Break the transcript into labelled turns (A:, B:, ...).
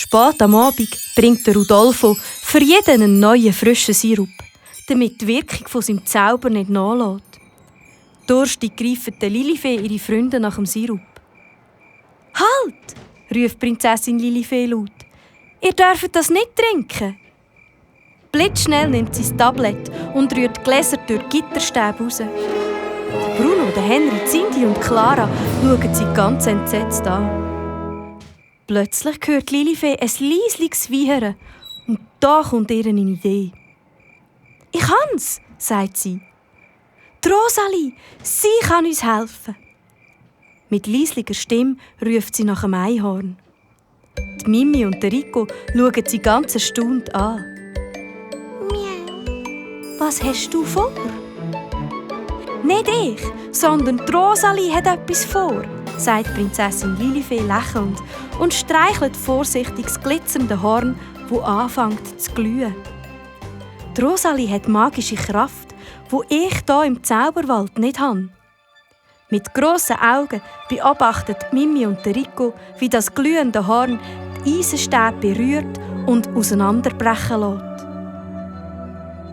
A: Spät am Abend bringt der Rudolfo für jeden einen neuen frischen Sirup, damit die Wirkung von seinem Zauber nicht nachlässt. Durstig greifen Lilifee ihre Freunde nach dem Sirup. «Halt!» ruft Prinzessin Lilifee laut. «Ihr dürft das nicht trinken!» Blitzschnell nimmt sie das Tablett und rührt die Gläser durch die Gitterstäbe raus. Bruno, Henry, Cindy und Clara schauen sie ganz entsetzt an. Plötzlich hört Lilifee ein leisliches Wiehern und da kommt ihr eine Idee. «Ich kann's!» sagt sie. «Die Rosalie, sie kann uns helfen!» Mit leislicher Stimme ruft sie nach dem Einhorn. Die Mimi und der Rico schauen sie ganz erstaunt an. «Miau, was hast du vor?» «Nicht ich, sondern die Rosalie hat etwas vor», sagt Prinzessin Lilifee lächelnd und streichelt vorsichtig das glitzernde Horn, das anfängt zu glühen. Die Rosalie hat magische Kraft, die ich hier im Zauberwald nicht habe. Mit grossen Augen beobachten Mimi und Rico, wie das glühende Horn die Eisenstäbe berührt und auseinanderbrechen lässt.